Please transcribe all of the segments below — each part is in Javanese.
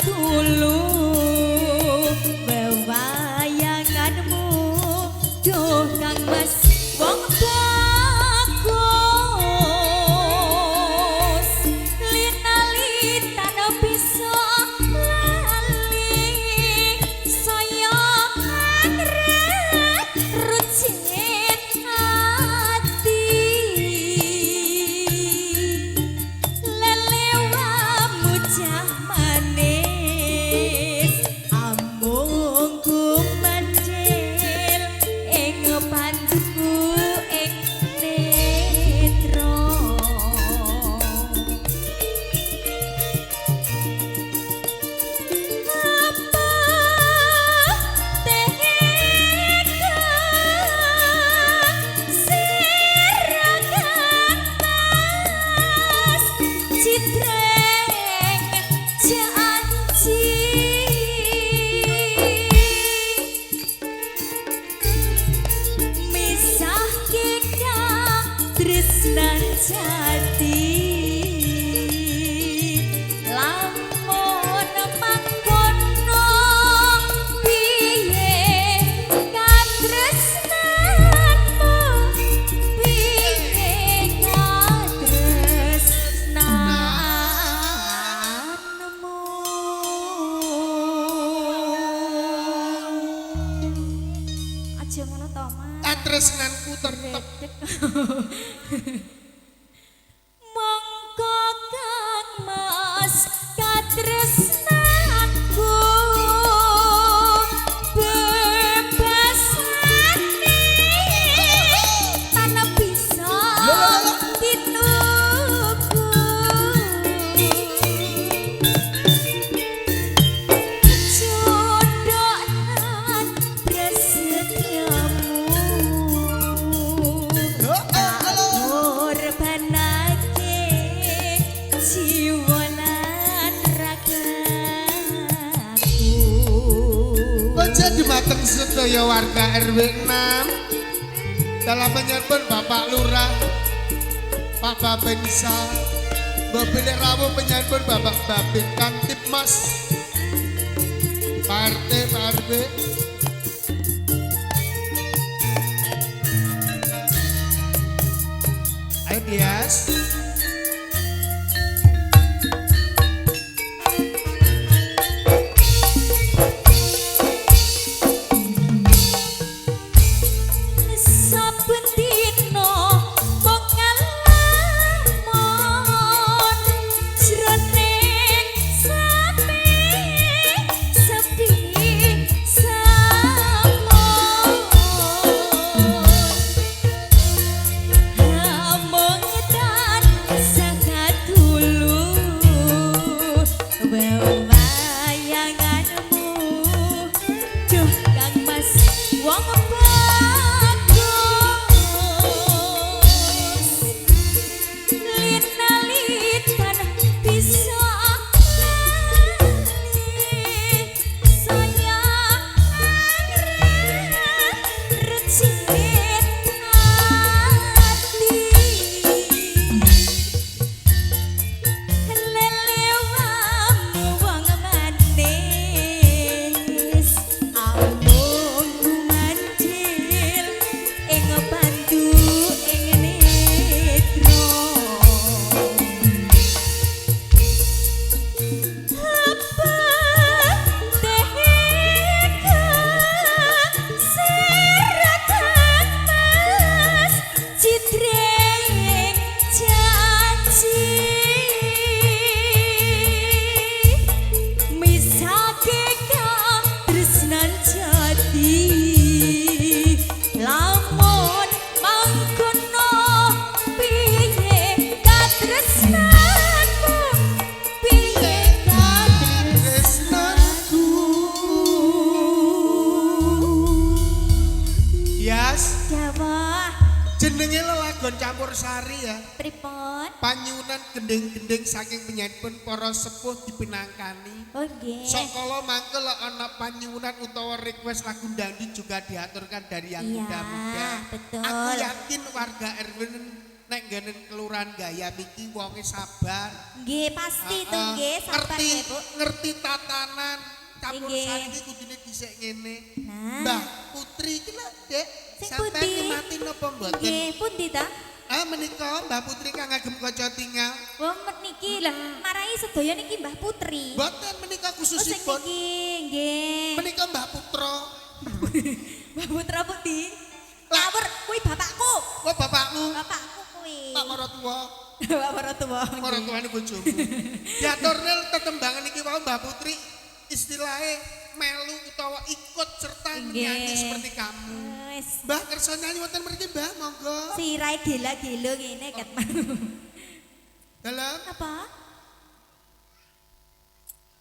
tulu wewayanganmu duh Kang Mas wong bagus linalitan bisa lali saya angrek rucit ati lelewamu cah manis amung kumencil ing pantuku ing netra. Apa tega sira Kang Mas citreng janji misahke katresnan jati lamun mangkono piye katresnanmu piye katresnanmu. Aja ngono to, Mas. Katresnanku tetep. Mongko Kang Mas katresnanku bebasane tanpa bisa dituku jodohan prasetyamu tak korbanake jiwa lan ragaku. Puja dumateng sedaya warga RW 6 dalam penyebut Bapak Lurah, Pak Babinsa, Bapak rawuh penyebut Bapak Babin Kamtibmas, Pak RT, Pak RW. Ayo Dias. Saben dina mung ngalamun jroning sepi sepi samun amung tansah katulu wewayanganmu duh Kang Mas wong bagus linalitan bisa lali saya angrek recit ati lelewamu wong manis amung kumancil ing pantu ing netra. Apa tega sira Kang Mas citreng janji misake katresnan jati lamun mangkono piye katresnanmu piye Katresnanku. Yas, Jawa jenenge lelagon campur sari ya. pripun? Panyuwunan gending-gending saking penyanipun para sepuh dipinangkani. Oh nggih. Sokolo mangke lek ana panyuwunan utawa request lagu dangdut juga diaturkan dari yang Iya, muda-muda. betul. Aku yakin warga RW 6 Nek nggene kelurahan Gayam iki wonge sabar. Nggih, pasti to Ah, ah. nggih, sabar ngerti, nggih, Bu. Ngerti tatanan campur Nggih. sari iki kudune dhisik ngene. Nah. Mbah Putri iki lho, Dek. Sing Sampeyan pundi? ngemati napa mboten? Nggih, pundi ta? Ah menika Mbah Putri kang ngagem kaca tinggal. Wong niki lah marai sedaya niki Mbah Putri. Mboten menika Oh, sing khususipun. niki nggih. Menika Mbah Putra. Mbah Putra pundi? Lah. Ngawur kuwi bapakku. Oh bapakmu, Bapakku kuwi. Pak Maratuwa, Bapak Maratuwa. maratuwane bojomu. Diaturne tetembangan iki wau Mbah Putri istilahnya melu utawa ikut serta Nggih. menyanyi seperti kamu. Wis Mbah kersa nyanyi wonten mriki Mbah, monggo. sirahe gela-gelo ngene ket. Dalam Apa?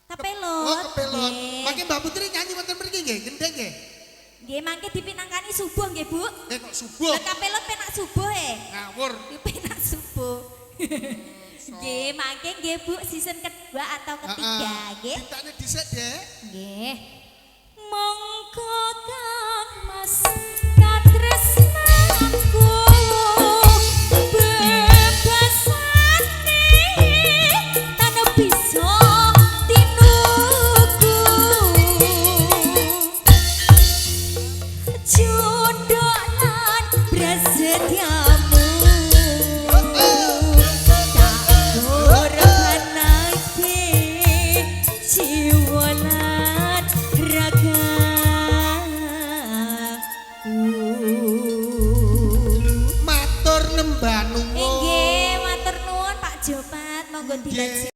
Kepelot. Oh, kepelot. Nggih. Mangke Mbah Putri nyanyi wonten mriki nggih, gendeng nggih. Nggih, mangke dipinangkani subuh nggih, Bu. Eh kok subuh Lah kapelot penak subuh e. ngawur. Penak subuh. Nggih, mangke nggih Bu, season kedua atau ketiga nggih. Mintane dhisik, Dek. Nggih. Monggo Kang Mas katresnanku bebasane tanpa bisa tinuku. Jodoh lan prasetyamu tak korbanake jiwa lan ragaku. Matur nembah nuwun. Inggih, matur nuwun Pak Jopat, monggo Nggih. dilajeng.